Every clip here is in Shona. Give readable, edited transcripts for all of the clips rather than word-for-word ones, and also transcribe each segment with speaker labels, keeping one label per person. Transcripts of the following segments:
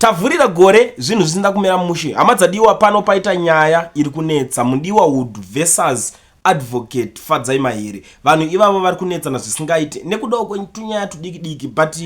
Speaker 1: Tavhurira gore zvinhu zvisina kumira mushe. Hama dzadiwa, pano paita nyaya iri kunetsa. Mudiwa Wood versus Advocate Fadzai Mahere. Vanhu ivavo vari kunetsana zvisingaite nekudawo kwetunyaya tudiki diki, but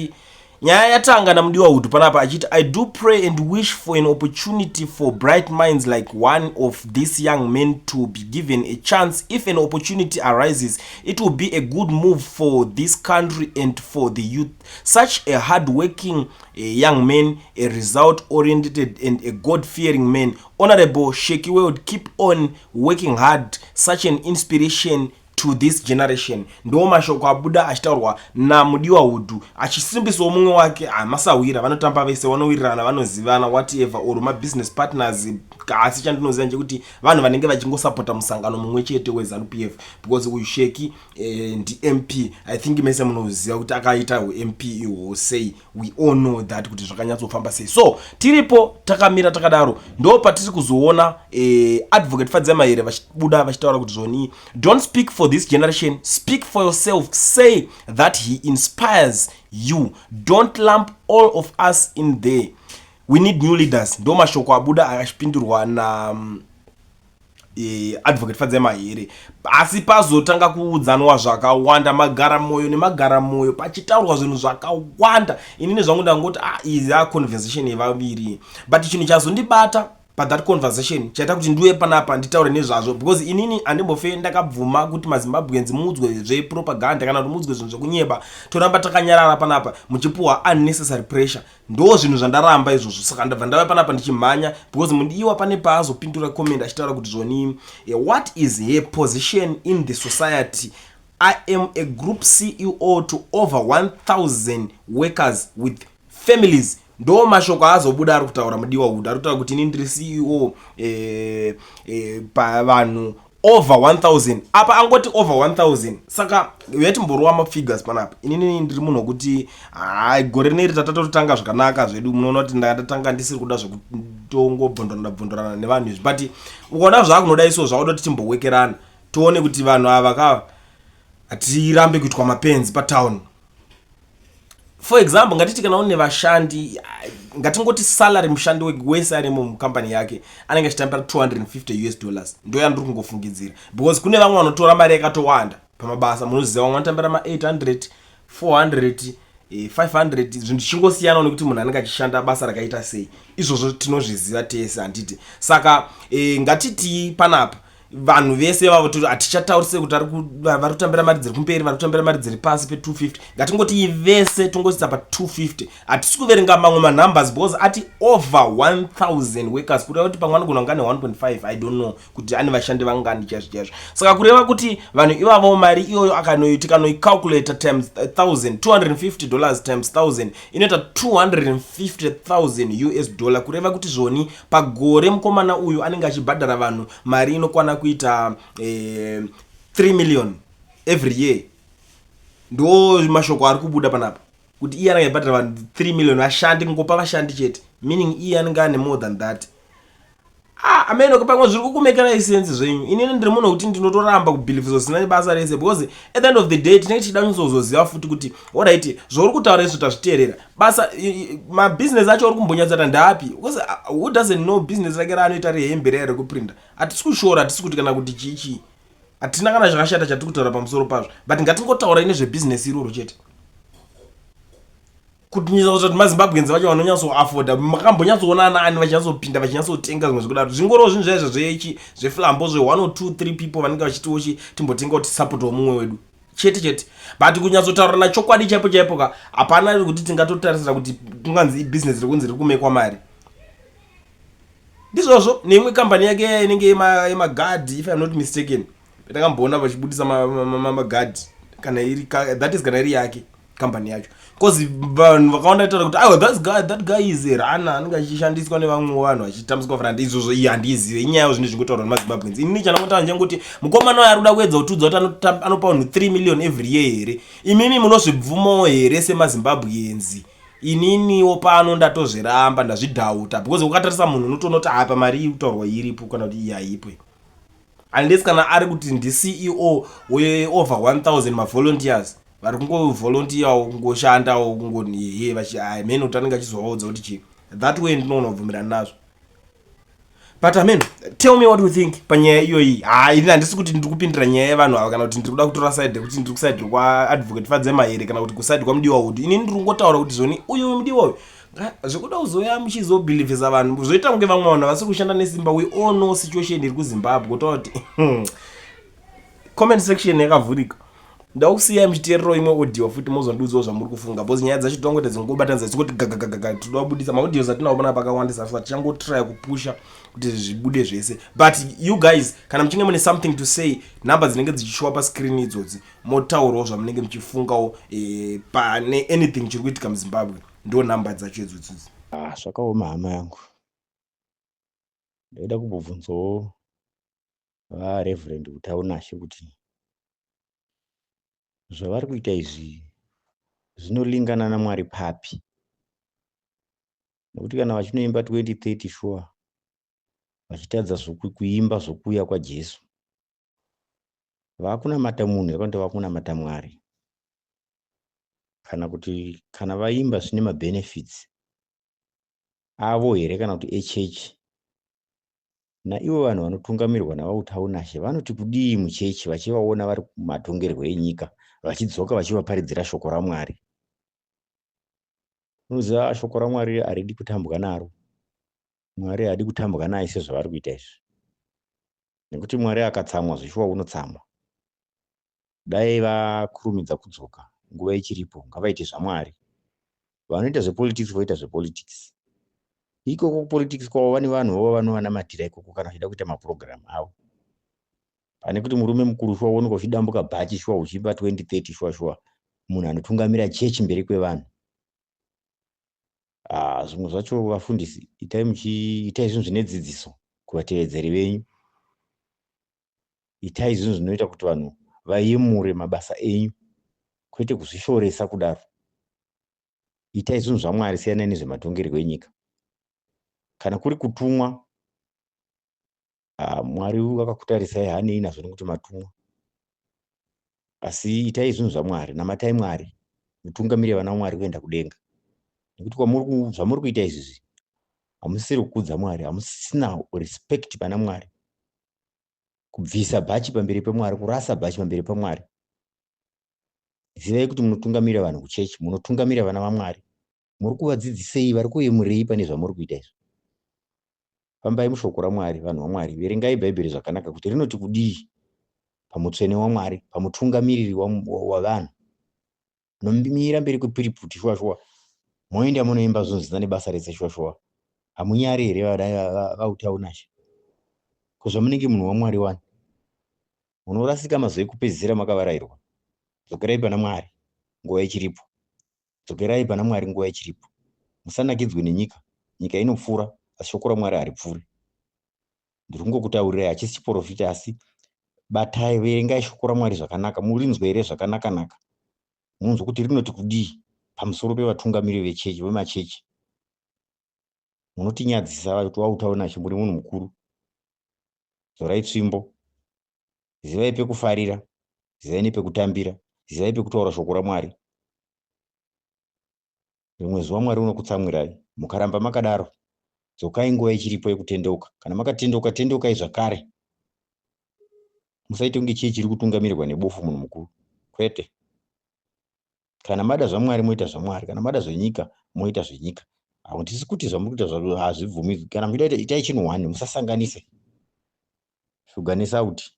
Speaker 1: nyaya yatanga naMudiwa Wood panapa achiti, "I do pray and wish for an opportunity for bright minds like one of these young men to be given a chance. If an opportunity arises, it will be a good move for this country and for the youth. Such a hard working young man, a result oriented and a God fearing man. Honorable Shaky World, keep on working hard. Such an inspiration to this generation." Ndo mashoko abuda achitaurwa naMudiwa Hudhu, achisimbisawo mumwe wake hamasawira. Vanotamba vese, vanowirirana, vanozivana, whatever, or mabusiness partners. Asi chandinoziva ndechekuti vanhu vanenge vachingosapota musangano mumwe chete weZANU PF, because uyu Sheki ndiMP. I think mese munoziva kuti akaita uMP ihwo sei. We all know that kuti zvakanyatsofamba sei. So tiripo takamira takadaro, ndo patiri kuzoona Advocate Fadzai Mahere vachibuda vachitaura kuti zvoni, "Don't speak for this generation, speak for yourself. Say that he inspires you. Don't lump all of us in there. We need new leaders." Ndo mashoko abuda achipindurwa na Advocate Fadzai Mahere. Asi pazotanga kuudzanwa zvakawanda, magara mwoyo nemagara mwoyo, pachitaurwa zvinhu zvakawanda. Inini zvangu ndangoti, ah, iyi yaconversation yevaviri, but chinhu chazondibata pathat conversation chaita kuti ndiuye panapa nditaure nezvazvo, because inini handimbofe ndakabvuma kuti maZimbabweans muudzwe zvepropaganda kana kuti muudzwe zvinhu zvekunyeba, toramba takanyarara panapa muchipuhwa unnecessary pressure. Ndo zvinhu zvandaramba izvozvo. Saka ndabva ndava panapa ndichimhanya, because Mudiwa pane paazopindura comment achitaura kuti zvoni, "What is her position in the society? I am a group CEO to over 1000 workers with families." Ndo mashoko aazobuda ari kutaura Mudiwa Wood. Ari kutaura kuti ini ndiri CEO pavanhu over 1000. Apa angoti over 1000, saka yatimborova mafigures panapa. Inini ndiri munhu wekuti hai, gore rineri tatatotanga zvakanaka zvedu. Munoona kuti ndatatanga ndisiri kuda zvekutongobvondorana bvondorana nevanhu izvi, but ukaona zvaakunoda iso, zvakuda kuti timbowekerana, tione kuti vanhu ava ka hatirambe kuitwa mapenzi patown. For example, ngatiti kana une vashandi, ngatingoti salary mushandi wese arimo mukambani yake anenge achitambira 250 US dollars. Ndo yandiri kungofungidzira, because kune vamwe vanotora mari yakatowanda pamabasa. Munoziva vamwe vanotambira ma800, 400, 500, zvinhu zvichingosiyana nekuti munhu anenge achishanda basa rakaita sei. Izvozvo tinozviziva tese, handiti? Saka ngatiti panapa vanhu vese vavo hatichataurise kuti vari kutambira mari dziri kumberi, vari kutambira mari dziri pasi pe250. Ngatingoti vese tongosisa pa250. Hatisi kuverenga mamwe manumbers, because ati over 1000 workers, kureva kuti pamwe anogona kunge ane 1.5. I don't know kuti ane vashandi vangani chaizvo chaizvo. Saka kureva kuti vanhu ivavo mari iyoyo tikanoicalculata times 1000, $250 times 1000 inoita 250,000 US dollar. Kureva kuti zvoni pagore mukomana uyu anenge achibhadhara vanhu mari inokwana kuita 3 million every year. Ndo mashoko ari kubuda panapa kuti iye anenge achibhadhara vanhu 3 million, vashandi, kungopa vashandi chete, meaning iye anenge ane more than that. Ah, ameno pamwe zviri kukumekerai sense zvenyu. Inini ndiri munhu wekuti ndinotoramba kubhilivhisa zvisina basa rese, because at the end of the day tinenge tichida kunyatsozoziva futi kuti alright, zvauri kutaura izvo tazviteerera, basa mabhizinesi acho uri kumbonyatsata ndaapi? Because who doesn't know business rake raanoita rehembe raya rekuprinda? Hatisi kushora, hatisi kuti kana kuti chichi, hatina kana zvakashata chatiri kutaura pamusoro pazvo, but ngatingotaurai nezvebhizinesi iroro chete, kuti kuti maZimbabweans vacho vanonyatsoafforda. Makambonyatsoona ana ani vachinyatsopinda vachinyatsotenga zvimwe zvekudaro? Zvingoriwo zvinhu zvaizvo zvechi zveflambo zve1 or 2 3 people vanenge vachitiwo chi timbotenga kuti tisapotawo mumwe wedu chete chete. But kunyatsotaurana chokwadi chaipo chaipo ka, hapana kuti tingatotarisira kuti kunganzi ibhizinesi rekunzi riri kumekwa mari. Ndizvozvo neimwe kambani yake inenge yemagadhi, if I'm not mistaken, ndakamboona vachibudisa magadhi, kana iri that is kana iri yake kambani yacho, because vanhu vakawanda taura kuti aiwa, that guy is a runner, anenge achishandiswa nevamwe vanhu vachitambiswa front. Izvozvo iyi handizive, inyaya zvinhu zvingotaurwa nemaZimbabweans. Inini chandangotaura ndechekuti mukomana uyo ari kuda kuedza kutiudza kuti anopa vanhu 3 million every year here? Imimi munozvibvumawo here semaZimbabweans? Ininiwo pano ndatozviramba, ndazvidhauta, because ukatarisa munhu unotoona kuti apa mari iri kutaurwa iripo kana kuti iyi haipo, unless kana ari kuti ndiCEO weover 1000 mavolunteers vari kungovolunteerwo, kungoshandawo, kungoniye mene kuti anenge achizovaudza kuti chii. That way ndinoona kubvumirana nazvo, but amen, tell me what you think panyaya iyoyi. Ha, ini handisi kuti ndiri kupindira nyaya yevanhu ava, kana kuti ndiri kuda kutora side rekuti ndiri kuside kwaAdvocate Fadzai Mahere kana kuti kuside kwaMudiwa Wood. Ini ndiri kungotaura kuti zvoni uyu Mudiwa uyu zvekuda kuzoya muchizobhilivhisa vanhu, zvoita kunge vamwe vanhu havasi kushanda nesimba. We all know situation iri kuZimbabwe. Kutaura kuti comment section yakavhurika, ndakusiyai muchiteererawo imwe audio futi, mozondiudzawo zvamuri kufunga, because nyaya dzacho tongoita dzingobatanidza, dzingoti gagagagaga. Toda kubudisa maaudios atinawo pana pakawandisa, saka tichangotrya kupusha kuti zvibude zvese. But you guys, kana muchinge mune something to say, nhamba dzinenge dzichishowa pascreen idzodzi, motaurawo zvamunenge muchifungawo pane anything chiri kuitika muZimbabwe. Ndo nhamba dzacho idzodzidzi.
Speaker 2: Ah, zvakaoma, hama yangu. Ndaida kumbobvunzawo vaReverend Utaunashe kuti zvavari kuita izvi zvinolingana naMwari papi, nekuti kana vachinoimba 2030 sure, vachitadza kuimba zvokuuya kwaJesu, vakunamata munhu here kana vakunamata Mwari? Kana kuti kana vaimba zvine mabenefits avo here kana kuti echechi? Naivo vanhu vanotungamirwa navaUtaunashe vanoti kudii muchechi vachivaona vari kumatongerwo enyika, vachidzoka vachivaparidzira shoko raMwari? Unoziva, shoko raMwari haridi kutambwa naro. Mwari haadi kutambwa naye sezvavari kuita izvi, nekuti Mwari akatsamwa zvishuwa unotsamwa. Dai vakurumidza kudzoka nguva ichiripo. Ngavaite zvaMwari. Vanoita zvepolitics voita zvepolitics ikoko. Kupolitics kwavo vane vanhu vavo vanovanamatira ikoko kana vachida kuita mapurogiramu avo, pane kuti murume mukuru shuwa uoneka uchidambuka bhachi shuwa, uchiimba 2030 shuwa shuwa, munhu anotungamira chechi mberi kwevanhu. Ah, zvimwe zvacho vafundisi, itai muchiitai zvinhu zvine dzidziso kuvatevedzeri venyu. Itai zvinhu zvinoita kuti vanhu vayemure mabasa enyu, kwete kuzvishoresa kudaro. Itai zvinhu zvaMwari, siyanai nezvematongerwo enyika. Kana kuri kutumwa, ah, Mwari vakakutarisai, haanei nazvo nekuti matumwa, asi itai zvinhu zvaMwari, namatai Mwari, mutungamire vana vaMwari kuenda kudenga, nekuti zvamuri kuita izvizvi hamusisiri kukudza Mwari, hamusisina respect pana Mwari. Kubvisa bhachi pamberi pemwari, kurasa bhachi pamberi pamwari. Zivai kuti munotungamira vanhu kuchechi, munotungamira vana vaMwari. Muri kuvadzidzisei? Vari kuyemurei pane zvamuri kuita izvi? Fambai mushoko raMwari, vanhu vaMwari. Verengai Bhaibheri zvakanaka kuti rinoti kudii pamutsvene waMwari, pamutungamiriri wavanhu. Nomira mberi kwepiriputi shuwa shuwa, moenda munoimba zvinhu zvisina nebasa rese shuwa shuwa. Hamunyari here vaUtaunashe? Ko zvamunenge munhu waMwari wani, munorasika mazuva ekupedzisira makavarairwa. Dzokerai pana Mwari nguva ichiripo. Dzokerai pana Mwari nguva ichiripo. Musanakidzwe nenyika. Nyika inopfuura, asi shoko raMwari haripfuuri. Ndiri kungokutaurirai, hachisi chiprofita, asi batai, verengai shoko raMwari zvakanaka, murinzwe here zvakanaka-naka, munzwe kuti rinoti kudii pamusoro pevatungamiri vechechi, vemachechi. Munotinyadzisa kuti waUtaunashe, muri munhu mukuru. Zorai tsvimbo. Zivai pekufarira, zivai nepekutambira, zivai pekutaura shoko raMwari. Rimwe zuva Mwari unokutsamwirai mukaramba makadaro. Dzokai nguva ichiripo yekutendeuka. Kana makatendeuka, tendeukai zvakare. Musaite kunge chii chiri kutungamirirwa nebofu, munhu mukuru, kwete. Kana mada zvaMwari, moita zvaMwari. Kana mada zvenyika, moita zvenyika. Handisi kuti zvamuri kuita hazvibvumidzwi. Kana muchida kuita, itai chinhu one, musasanganise shuga nesauti,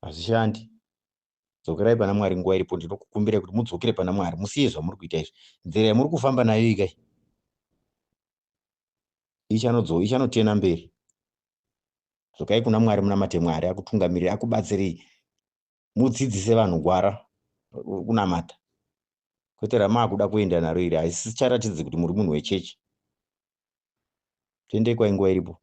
Speaker 2: hazvishandi. Dzokerai pana Mwari nguva iripo. Ndinokukumbirai kuti mudzokere pana Mwari, musiye zvamuri kuita izvi. Nzira yamuri kufamba nayo ikai ichanotena mberi. Dzokai kuna Mwari, munamate Mwari akutungamiriri, akubatsirei, mudzidzise vanhu gwara kunamata, kwete ramaakuda kuenda naro iri. Haisicharatidzi kuti muri munhu wechechi. Tendekwai nguva iripo.